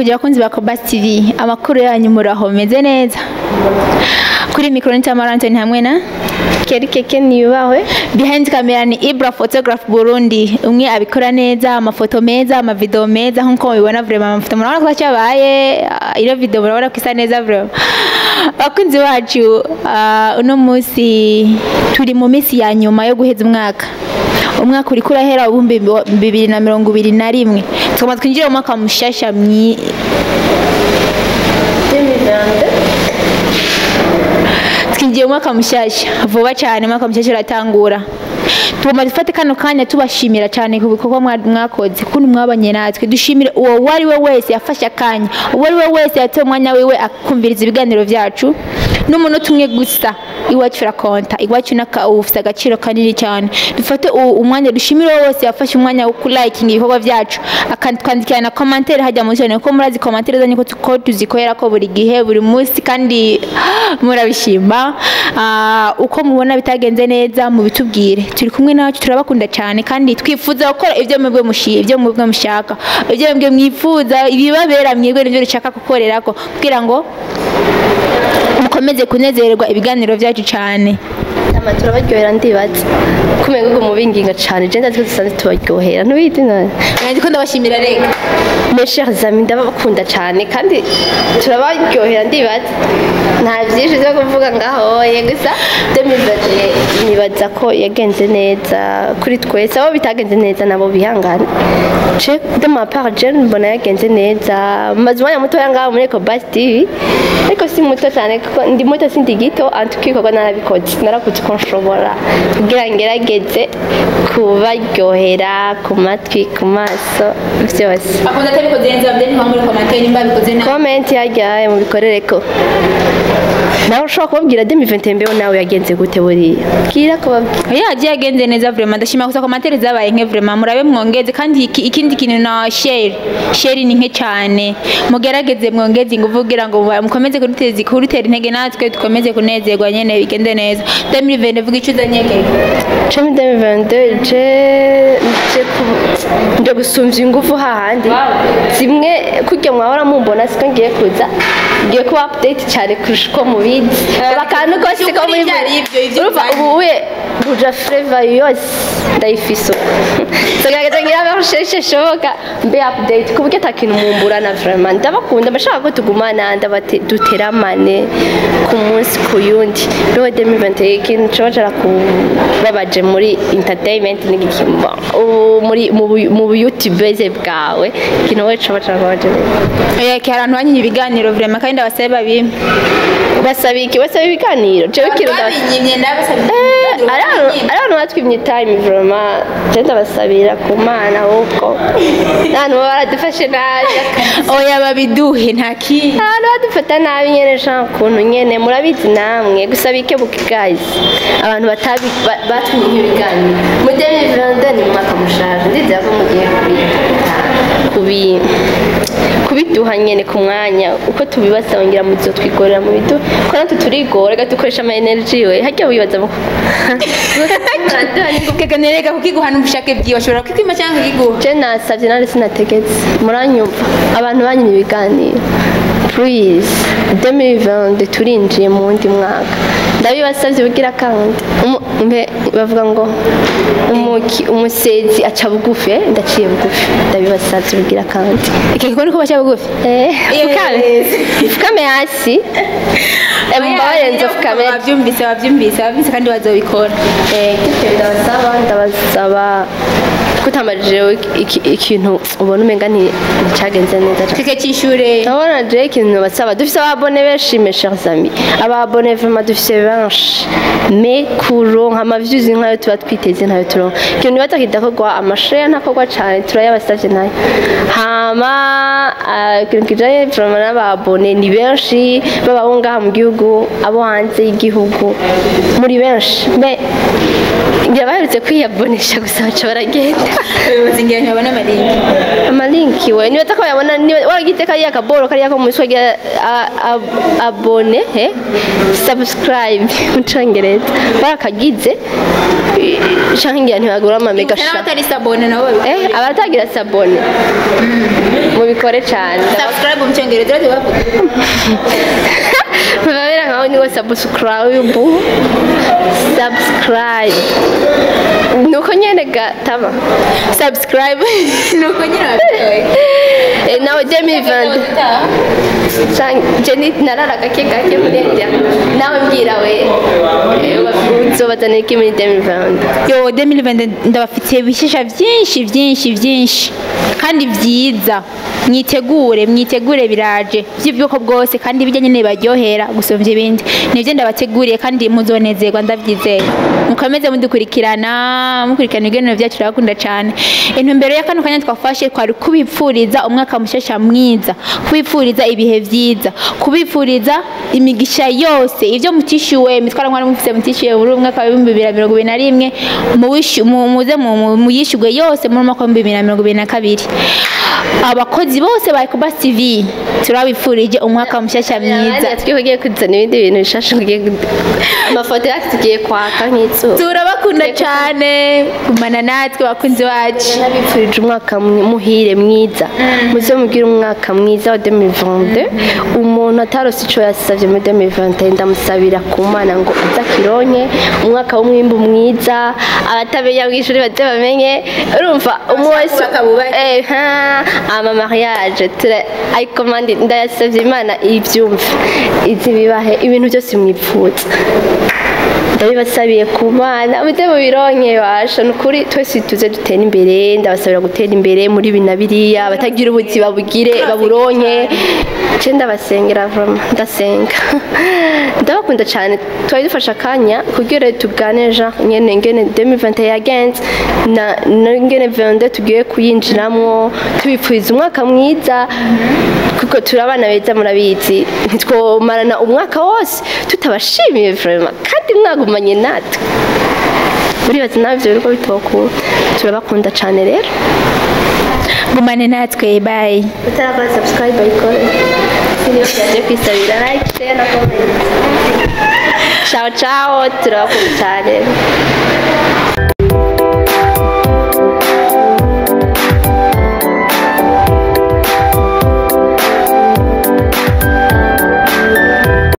Ndabaramukije abakunzi ba Kobas TV, amakuru yanyu, muraho, meze neza? Kuri micro ni Tamara Anthony hamwe na Keri Keke niyubahwe. Behind camera ni Ibra Photograph Burundi, umwe abikora neza, amafoto meza, amavideo meza, nkuko mubibona. Vraiment amafoto murabona ko cyabaye ino video murabona ko isa neza vraiment. Abakunzi bacu, uno munsi turi mu minsi ya nyuma yo guheza umwaka. Umwaka uriko urahera, 2021, tukaba twinjira mu mwaka mushasha mwi 2022. Twinjiye mu mwaka mushasha vuba cyane, umwaka mushasha uratangura. Tugomba dufate kano kanya tubashimira cyane ku bikorwa mwakoze, ukuntu mwabanye natwe. Dushimire uwo uwo ari we wese yafashe akanya, uwo ari we wese yatoye umwanya wiwe akumviriza ibiganiro byacu n'umunota umwe gusa. Iwacu urakonta, iwacu ufite agaciro kanini cyane. Dufate umwanya dushimire uwo wese yafashe umwanya wo kulikinga ibikorwa byacu, akatwandikira na commentaire hajya muri cyane, ko murazi commentaire zanyu ko tuzikorera ko buri gihe, buri munsi, kandi murabishima. Uko mubona bitagenze neza mubitubwire. Turi kumwe nacu, turabakunda cyane kandi twifuza gukora ibyo mwebwe mushaka, ibyo mwebwe mwifuza, ibibabera mwebwe nibyo dushaka gukorerako kugira ngo mukomeze kunezererwa ibiganiro byacu cyane. Tama, turabaryohera ndibaza. Kumenga ngo mubinginga cane, je ndazi ko dusanzwe tubaryohera. Ntubizi none? Ndiko ndabashimira reka. Mes chers amis, ndabakunda cane kandi turabaryohera ndibaza. Nta vyinshi vyo kuvuga ngaho ye, gusa 2021 nibaza ko yagenze neza kuri twese. Abo bitagenze neza nabo bihangane. Je, de ma part, je mbona yagenze neza. Maze umwanya mutoya ngaho muri Ecobus TV, ariko si muto cyane kuko ndi muto, sindi gito. En tout cas ibikorwa narabikoze, narakoze uko nshobora kugira ngerageze kubaryohera ku matwi, ku maso, byose. Akunda atabikoze neza, babye ntiba muri commentaire nimba bikoze nabi. Comment yajyaye mubikorereko. Nawe ushobora kubabwira 2021 mbeho nawe yagenze gute buriya? Bwira ko babwira. Yagiye yagenze neza vraiment, ndashima. Gusa commentaire zabaye nke vraiment, murabe mwongeze. Kandi ikindi kintu na share, share ni nke cyane. Mugerageze mwongeze ingufu kugira ngo mukomeze kuduteza, kudutera intege, natwe dukomeze kunezerwa nyene, bigende neza. 2020, vuga icyo uzanye, Keke. Cumi 2022, je nje gusumvya ingufu hahandi zimwe kurya mwahora mumbona, siko ngiye kuza. Ngiye kuba update cyane kurusha uko mubizi. Ubu akantu kose ko muri Byari ibyo urumva uzanye. Ubu uye Buja Flavor yose ndayifise uko. So gerageza ngira abe recherche ishoboka, mbe update ku buryo ata kintu mumburana. Vraiment ndabakunda, ndashaka ko tugumana, ndabate duteramane ku munsi ku yundi. Rero 2021, ikintu coba carakubabaje muri entertainment ni iki? Ubu muri mu bu youtubers bwawe, ikintu wowe coba carakubabaje? Oya, hari abantu banyimye ibiganiro vraiment, kandi ndabasaba babimpe. Basaba iki? Basaba ibiganiro? Jewe ikintu Babinyimye, ndabasaba. Ari abantu batwimye time vraiment, je ndabasabira ku Mana ahubwo n'abantu baba baradufashe nabi. Oya, babiduhe, nta kindi. Abantu badufata nabi nyene, sha ukuntu nyene murabizi namwe. Gusa bikebuke guys, abantu batabi batwimye nk'ibiganiro muri 2022, ni mu mwaka mushaje, ndizera ko mugiye kubi kubiduha nyene ku mwanya uko tubibasaba. Ngira muzotwigorera mu bidu ko natwe turigora, reka dukoresha ama energy. We harya wibaza mu Keke, nereka kukiguha n'ubushake bwiwe, ashobora kukwima cyangwa kukiguha. Je nasavye nari sinategetse, muranyumva? Abantu banyimye ibiganiro, please, 2022 turinjiye mu wundi mwaka, ndabibasavye bugira kandi mbe bavuga ngo umusezi aca bugufi, ndaciye bugufi, ndabibasavye bugira kandi. Keke, ko niko baca bugufi. Fukame, fukame hasi. Mumbabarire, nzofukame. Babyumvise, babyumvise, babyumvise kandi bazobikora. Kityo ndabasaba kutambajije ikintu ubona umenga nticagenze neza. Keke, cy'ishure. Ndabona je ikintu basaba, dufise aba abonnés benshi, mes chers amis, aba abonnés vraiment dufise benshi, mais kuronka ama views nkayo tuba twiteze ntayo turonka. Ikintu nibaza kidakorwa, ama share ntakorwa cane, turayabasavye nayo. Hama ikintu kijanye vraiment n'aba abonnés ni benshi, baba ngaha mu gihugu. gihugu, abo hanze y'igihugu, muri benshi me ngira baherutse kwiyabonesha gusa baca baragenda. Abayobozi ngira ntibabona amalinki. Amalinki we niba ko bayabona, niba waragize kariya kaboro kariya ko mu mitwe agira abone he subscribe mu Congereza barakagize, canke ngira ntibagura ama mega sha. N'abatari sabone nabo babikore. Abatagira sabone mubikore cane. Subscribe mu Cyongereza urazi bavuga. Babera nkaho niwe subscribe, subscribe nuko nyene gatama. Subscribe nuko nyine babitoye. Nawe 2020 Jenny narara gake gake muri India, nawe mbwira we, uzobazanira iki muri 2020? Yo, 2020 ndabafitiye ibishesha byinshi byinshi byinshi kandi byiza. Mwitegure, mwitegure, biraje by'ubwoko bwose kandi bijya nyine baryohera gusumvya ibindi. Nibyo ndabateguriye kandi muzonezerwa, ndabyizeye. Mukomeze mudukurikirana, mukurikirana ibiganiro byacu, turabakunda cyane. Intumbero ya kano kanya twafashe kwari kubipfuriza umwaka mushasha mwiza, kubipfuriza ibihe byiza, kubipfuriza imigisha yose, ibyo mutishyuwe, imitwaro mwari mufite mutishyuwe muri uyu mwaka wa 2021, muze muyishyurwe yose muri mwaka wa 2022. Abakozi bose ba Ecobus TV turabipfurije umwaka mushasha mwiza. Twe ugiye kuzana ibindi bintu bishasha, ugiye amafoto yacu tugiye kwaka nk'izuba. Turabakunda cyane, gumana natwe bakunzi bacu. Nabipfurije umwaka muhire mwiza, muze mugire umwaka mwiza wa 2022. Umuntu atarose ico yasavye muri 2021 ndamusabira ku Mana ngo azakironke, umwaka w'umwimbu mwiza, abatamenya mw'ishuri baze bamenye, urumva umwe wese Abashaka bubake. Ha, ama mariage tura I command, ndayasavye Imana ibyumve izi bibahe ibintu byose mwipfuza, ndabibasabiye ku Mana muze mubironke basha. Nukuri twese tuze dutere imbere, ndabasabira gutera imbere muri ibi na biriya, abatagira ubuzi babugire baburonke. Je ndabasengera vraiment, ndasenga, ndabakunda cyane. Twari dufashe akanya kugira tugane Jean nyene ngene 2021 yagenze na ngene 22 tugiye kuyinjiramwo, tubipfuriza umwaka mwiza kuko turi abana beza murabizi, ntitwomarana umwaka wose tutabashimiye vraiment kandi mwagumanye natwe. Uribaza nawe ivyo biriko bitokura. Turabakunda cane rero. Gumane natwe, bye. Utarakora subscribe ayikore, siniyo byaje kwisabira like, share na comment. Ciao ciao, turabakunda cyane.